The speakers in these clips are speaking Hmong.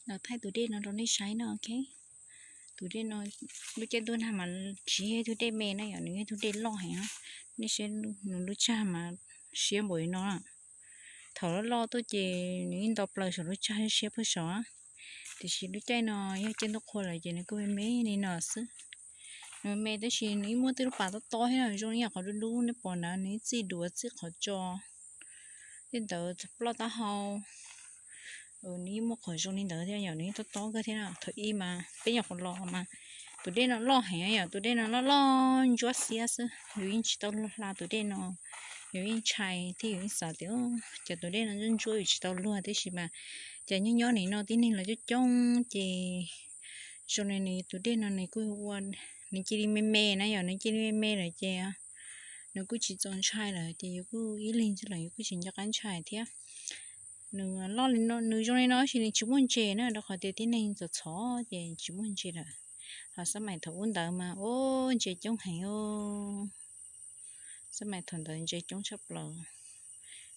Los thaij tus dej no rau nej saib no, ok. Tus dej no, lub caij ntuj nag mas tsis yog ib tug dej me na yom, nws yog ib tug dej loj heev. Nej saib nws lub tsag mas siab npaum li no. Thaum loj loj tuaj ces nws yeej nto plaws saum lub tsag siab pag saud. Tiam sis lub caij no yog caij ntuj qhua lawm ces nws kuj me me li no xwb. Nws me tab sis nws yeej muaj tej lub pas tob tob thiab, zoo li yam qhov dub dub nej pom ntawd, nws yeej txij duav txij qhov tso, tej ntawd ploj taub hau. Nws yeej muaj qhov zoo li ntawd thiab yom, nws yeej tob tob kawg thiab. Thaum ub mas peb nyuam qhuav los mas tus dej no loj heev yom, tus dej no loj loj ntsuab xiab xwb, yus yeej tsis tau luag hla tus dej no, yus yeej ntshai thiab yus yeej xav tias cov tus dej no ntsuab ntsuab yus tsis tau luag, tab sis mas cas nyob nyob nim no tib neeg los coob coob ces zoo li nws tus dej no nws kuj ua, nws cia li me me na yom, nws cia li me me lawm ces nws kuj tsis txaus ntshai lawm ces yus kuj ib leeg xwb los yus kuj tsis nco qab ntshai thiab. Nws loj li no, nws zoo li no tab sis nws tsis muaj ntses na, rau qhov tias tib neeg txom txhom ces tsis muaj ntses lawm. Ho xab maim thaum ub ntawd mas ub ntses coob heev. Xab maim thaum ntawd ntses coob tshaj plaws.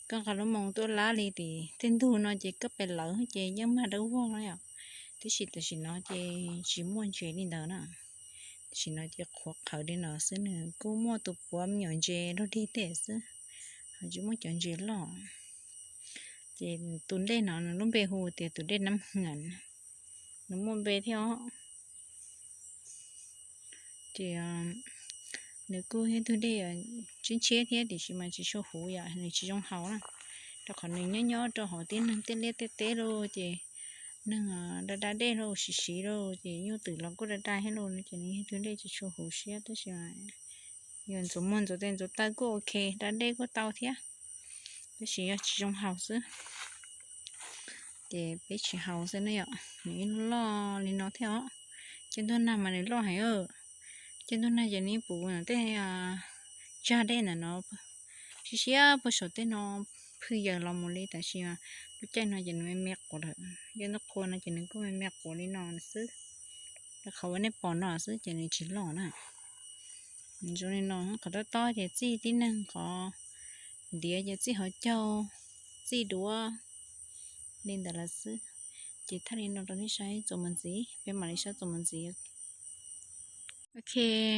Koj nqa lub moo tuaj lab li tim tej ntug no ces koj pes lawv ces yeej mag dawb vog no yom. Tab sis tam sim no ces tsis muaj ntses li ntawd na. Tam sim no ces qhuav qhawv li no xwb, nws kuj muaj tus puav me nyuam ntses dog dig tej xwb, ho tsis muaj cov ntses loj. Ces tus dej no nws lub npe hu tias tus dej Nab Hwm, nws muaj npe thiab os. Ces nws kuj yog tug dej tshiab tshiab thiab tiam sis mas tsis tshua huv yom, nws tsis zoo haus na. Rau qhov nws nyob nyob rau hauv tib neeg tej liaj tej teb lauj ces neeg da da dej lauj siv siv lauj ces nyuj twm los kuj da da thiab lauj no ces nws yog tug dej tsis tshua huv siab tab sis yus ntxuav muag ntxuav tes ntxuav taw kuj ok, da dej kuj tau thiab, tab sis yog tsis zoo haus xwb. Ces peb tsis haus xwb na yom, nws ib lub loj li no thiab os. Caij ntuj nag mas nws loj heev. Caij ntuj nag ces nws puv tej tsag dej ntawm no siab siab puag saum tej no phwj yaws los mus li, tab sis lub caij no ces nws me me quav lawm. Caij ntuj qhua no ces nws kuj me me quav li no xwb. Qhov uas nej pom no xwb ces nws tsis loj na. Zoo li no qhov tob tob ces txij tib neeg, qhov ntiav ces txij hauv caug, txij duav li ntawd lawm xwb. Ces thaij li no rau nej saib txuas mus ntxiv, peb mam li saib txuas mus ntxiv. Ok,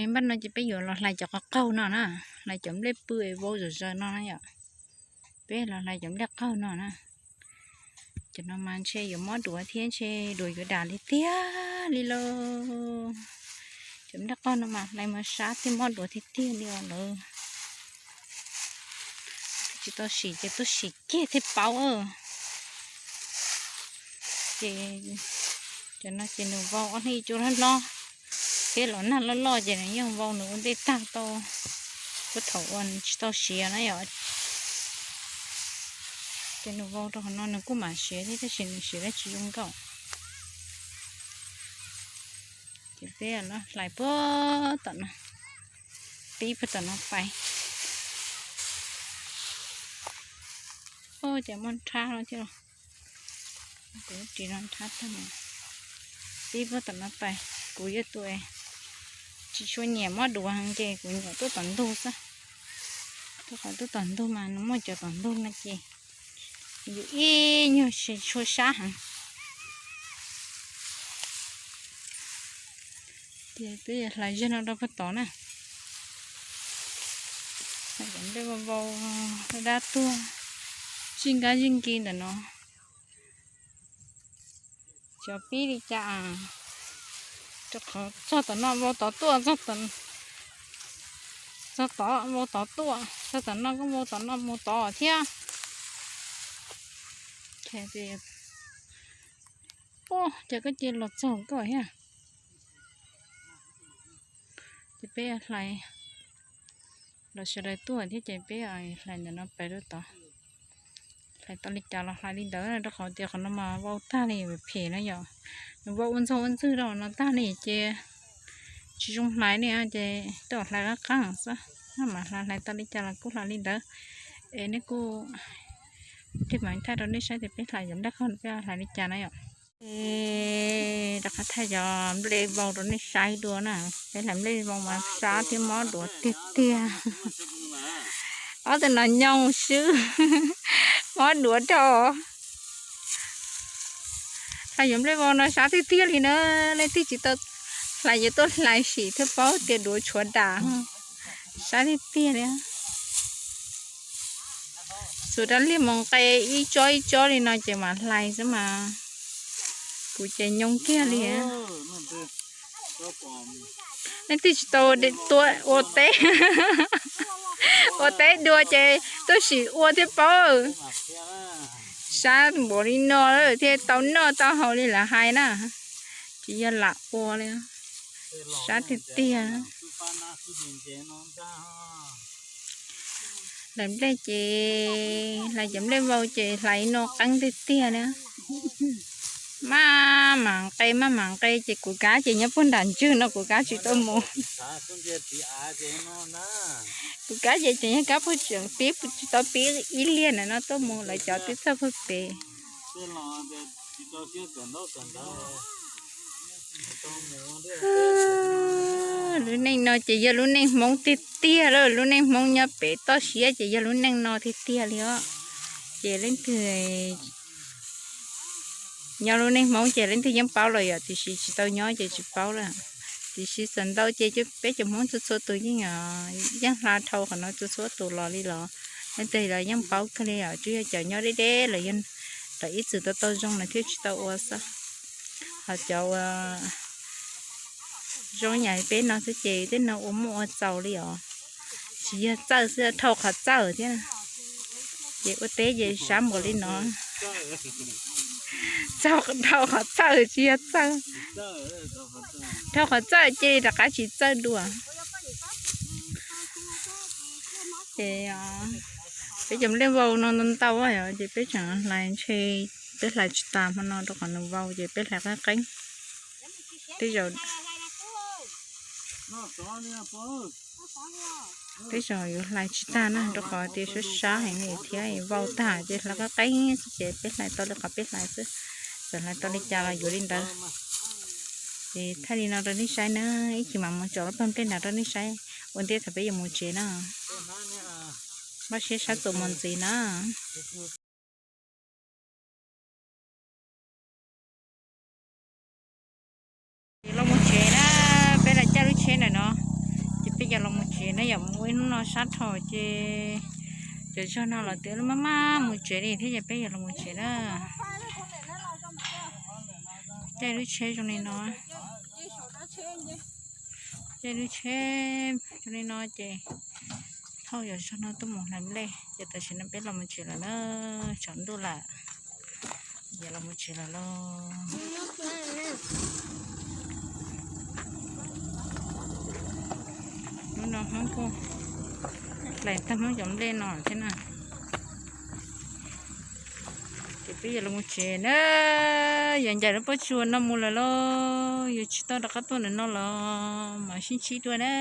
npaj no ces peb yuav los hlais cov qhov qaug no na, hlais cov nplej pw vau zom zaws no na yom. Peb los hlais cov nplej qaug no na. Cov no mas ntshe yuav mob duav thiab ntshe duav yuav dam li tiag li lauj. Cov nplej qaug no mas hlais mas sab thiab mob duav tiag tiag li os lawm. Tsis tau sim ces tuaj sim kiag thiaj paub. Ces cov no ces nws vau ob hnub ib cuab hlob hlob, thiab los nag loj loj ces nws yeej vau nws ua ntej tag tau, puag thaum uas tsis tau siav na yom. Ces nws vau rau qhov no nws kuj mam siav thiab tab sis nws siav tsis zoo nkauj. Ces peb hlais puag tom no, pib puag tom no pais. Ces muaj nrhab no thiab los, kuv ris no nrhab tag. Pib puag tom no pais, kuv yog tus tsis tshua nyiam mob duav ces kuv nyiam tuaj tom ntug xwb. Rau qhov tuaj tom ntug mas nws muaj cov tom ntug no ces yus ib nyuag tsis tshua sab heev. Ces peb yuav hlais zog no rau puag tod na. Hlais cov nplej vau vau dab dab tuag, zij nkab zij nki ntawm no. Xyov pib li cas, rau qhov txog tom no vau tod tuaj, txog tod vau tod tuaj, txog tom no kuj vau tom no mus tod thiab. Ces koj cia los txog koj thiab. Ces peb hlais los sawv daws tuaj thiab ces peb hlais ntawm no pais rau tod. Hlais tau li cas los hlais li ntawd rau qhov tias qhov no mas vau tag li phem na yom. Nws vau ua ntxaug ua ntxwg rau qhov no tag li ces tsis zoo hlais li ces twb hlais qab qab xwb. Maj mam hlais, hlais tau li cas los kuj hlais li ntawd. Es nej kuj, tej mam thaij rau nej saib tias peb hlais cov nplej qaug peb hlais li cas na yom. Rov qab thaij cov nplej vau rau nej saib dua na. Peb hlais nplej vau mas sab thiab mob duav tiag tiag. Ob tug no nyob swb, mob duav rau. Hlais cov nplej vau no sab tiag tiag li na, leej twg tsis tau hlais ces tuaj hlais sim thiaj paub tias duav tshuav dam. Sab tiag tiag li. Txhua rab liag mus nqe ib tsob ib tsob li no ces mam hlais xwb mas. Kuv ces nyoo kiag li. Leej twg tsis tau ua teb, ua teb dua ces tuaj sim ua thiaj paub. Sab npaum li no thiaj tau noj tau haus li lawv hais na. Tsis yog lam ua li. Sab tiag tiag. Hlais nplej ces, hlais cov nplej vau ces hlais no qeeb tiag tiag li. Maj mam nqe maj mam nqe ces kuv kab ces nyob puag nram ntswg no kuv kab tsis tau mus. Kuv kab ces tseem yog kab puag tseem pib tsis tau pib ib liag na no tuaj mus lawv cov twb txog puag pem. Lub neej no ces yog lub neej Hmoob tiag tiag lawm, lub neej Hmoob nyob pem toj siab ces yog lub neej no tiag tiag li os. Ces leej twg nyob lub neej Hmoob ces leej twg yeej paub los yom, tiam sis tsis tau nyob ces tsis paub lawm. Tiam sis txawm ntau ces peb cov Hmoob txhua txhua tus yeej, yeej hla dhau qhov no txhua txhua tus los li los, leej twg los yeej paub kawg li os. Tsuas yog cov nyob deb deb los yog ib txwm tau tau zoo lawm thiaj tsis tau ua xwb. Ho cov uas zoo yam peb no xwb ces tej no ua muaj ua txaus li os. Tsis yog txawj xwb, dhau qhov txawj thiab. Ces ua teb ces sab npaum li no. Txawj, dhau qhov txawj tsis yog txawj. Dhau qhov txawj ces rov qab tsis txawj dua. Ces peb cov nplej vau no ntau ntau ces peb tseem hlais ntshe peb hlais tsis tas hmo no rau qhov nws vau ces peb hlais qeeb qeeb. Tej zaum, tej zaum yuav hlais tsis tag na rau qhov tias sab sab heev li thiab vau tag ces hlais qeeb qeeb xwb ces peb hlais tau li qhov peb hlais xwb. Txawm hlais tau li cas los yuav li ntawd. Ces thaij li no rau nej saib na, ib chim mam mus tsom lub pawg nplej nram rau nej saib ua ntej thaum peb yuav mus tsev na. Npaj siab sab txuas mus ntxiv na. Los mus tsev na, peb los caij lub tsheb ntawm no, ces peb yuav los mus tsev na yom, mus ua ib hnub no sab dhau ces cov zog no los twb maj maj mus tsev li thiab ces peb yuav los mus tsev na. Caij lub tsheb zoo li no, caij lub tsheb zoo li no ces thauj cov zog no tuaj mus hlais nplej ces tam sim no peb los mus tsev lawm na, tsaus ntuj lawm. Ces los mus tsev lawm lauj. Hnub no Hmoob kuj hlais tag Hmoob cov nplej no thiab na. Ces peb yuav los mus tsev na, yuav ncaim lub pob tsuas no mus lawm lauj, yuav tsis tau rov qab tuaj ntawm no los mam sib ntsib dua na.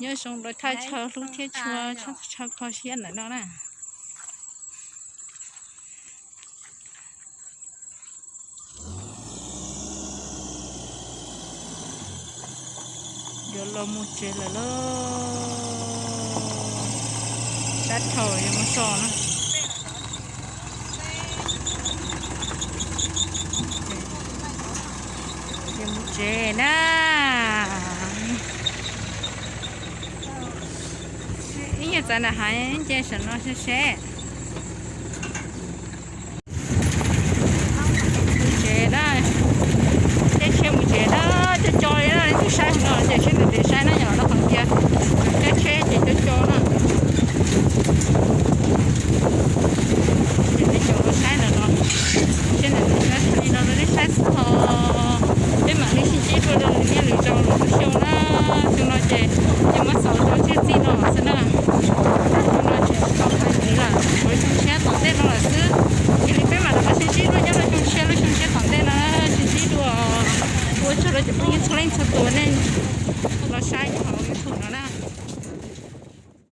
Nyob zoo rau thaj chaw hlub thiab tshua, chaw kho siab ntawm no na. Yuav los mus tsev lawm lauj. Sab dhau yuav mus so na. Yuav mus tsev na. Ib nyuag txav nram hav nce saum no seb seb. Mus tsev na, caij tsheb mus tsev na, co co li na, leej twg saib no ces seb nws saib na yom, rau qhov tias caij tsheb ces co co na. Ces peb cov uas saib ntawm no, seb nws saib li no rau nej saib xwb os. Peb mam li sib ntsib dua rau lwm niaj lwm zaus lwm lub xyoo na. Xyoo no ces, ces muab xaus rau tsiaj txij no xwb na. Xyoo no ces tau hais ntxiv lawm, lub xyoo tshiab tom ntej no lawm xwb. Cia li peb mam rov qab sib ntsib dua nyob rau xyoo tshiab lub xyoo tshiab tom ntej na, sib ntsib dua. Ua tsaug rau cov phooj ywg txhua leej txhua tus nej